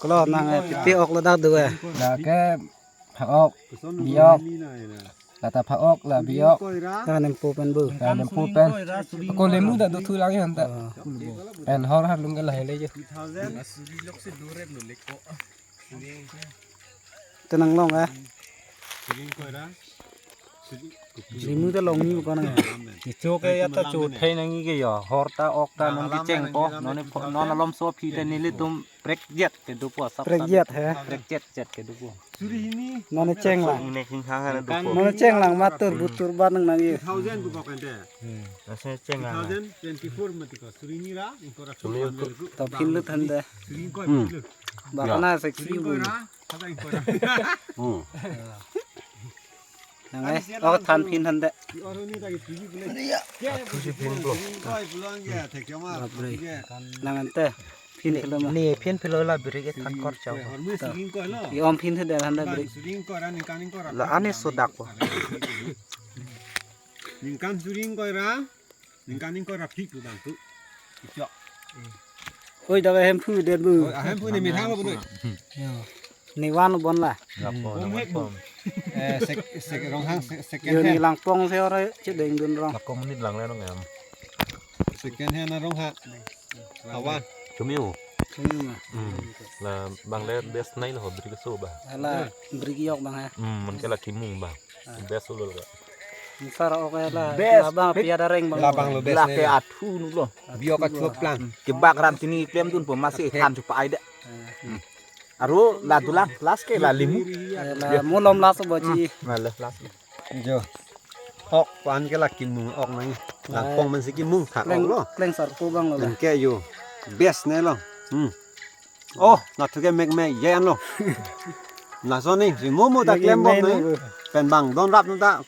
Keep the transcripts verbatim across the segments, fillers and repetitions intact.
Lo nang eh, piti ok lo dak do eh. Dak ke phak-ok, bi-ok. Lata phak-ok la bi-ok. Nang nempo pen bu. Nang nempo pen. Ko lemu dak do thu lang yan ta. Oh. Pen hor har lung ke lahai le je. Tenang long eh. Lemu ta long ni ko nang. Kecho ke ya ta cho thai nang ke ya. Hor ta ok ta non kecheng po. Non pho-, non alom so phi ta nelitum prekjet kedo po sap. Prekjet he. Prekjet jet kedo po. Non cheng lang. Ne king hang hang do po. Non cheng lang matur butur ban nang nang ye. Thousand bu kok ente. Hmm. Ase cheng lang. Thousand twenty-four mati ko. Suri ni ra, ingkora. To phin lut than de. Suri ko. Hmm. Ba kana seksi bu. Hmm. Nang eh, oh than phin than de. Thusi phin blo. Bapre. Nang ante phin philo ma. Ni phin philo la birik e than kor chau. I om phin the de than de birik. La ane so dak po. Ningkan suri ingkoi ra. Ningkan ingkoi ra phik pu bang tu. Ichok. Oi, dak hemphu det bu. Oh, hemphu ni methang lo bu. Yo. Ni wan bon la. Lapo, Om lapo. Hek bu. Eh, sek, sek, rong hang, sek, second Yo ni hand. Langpong se ore chedeng dun rong. Lapo menit lang le rong em. Second hand na rong ha. Awan. Chumiu. Chumiu ma. Hmm. La bang le best nai lo birik so ba. Ala birik yok bang ha. Hmm, man ke la kimung ba. Best lo ka. Sar ok la. Best. Labang pit. Pia dareng bang. Labang lo best. La ke athu nu lo. Bio ka chup lang. Ke bak ram tini klem dun po masi than chup ai de. Aro la dolang last ke la lemu. La mulom last bo ji. La last. Jo. Ok pan ke la kimung ok nang. Langpong man si kimung thak ok lo. Kleng sar po bang lo. Ke yo. Best ne lo. Hmm. Oh, na thuke mek mek ye an lo. Na son ni, si momo ta klem bom ni. Pen bang don rap nu ta.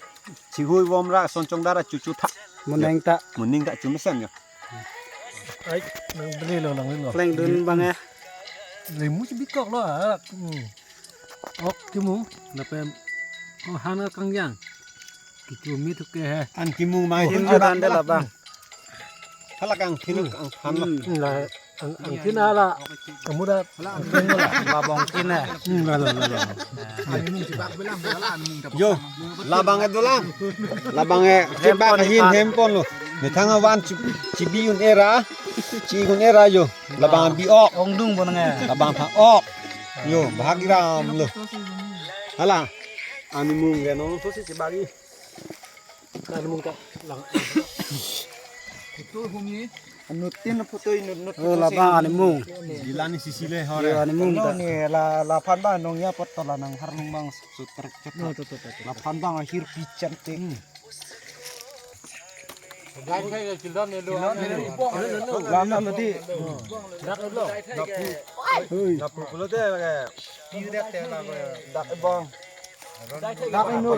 Si hui bom ra son chong dara chuchu tha. Muneng ta. Muneng ta chu mesen yo. Ai, nang beli lo nang lo. Kleng dun bang eh. Lemu si bikok lo ah. Hmm. Ok kimung, lapen oh hana kangjang. Kichu mi thuke he. An kimung mai. Hin judan de labang. Hala kang thin ang than lo. Hmm. La ang ang thin ala. Kamu da ang thin la. Labang thin eh. Hmm, la la la la. Yo, labang e dolang. Labang e chebak hin hempon lo. Methang awan chi-, chibi un era. Chi un era yo. Labang bi ok. Ongdung bon nge. Labang pha ok. Yo, bahag ram lo. Hala. Ani mung ge no to si chebak i. Ani mung ta lang. Anu tin photo inut nut. Oh, labang ani mung. Dilani sisi le hore. Yo, ani mung ta. Ni la, la phan ba nong ya pot to la nang har nong bang sutrek chet. No, to, to, to, to. La phan bang ahir pichan te. Lama mati. Dak pulo te. Dak bang. Dak ino.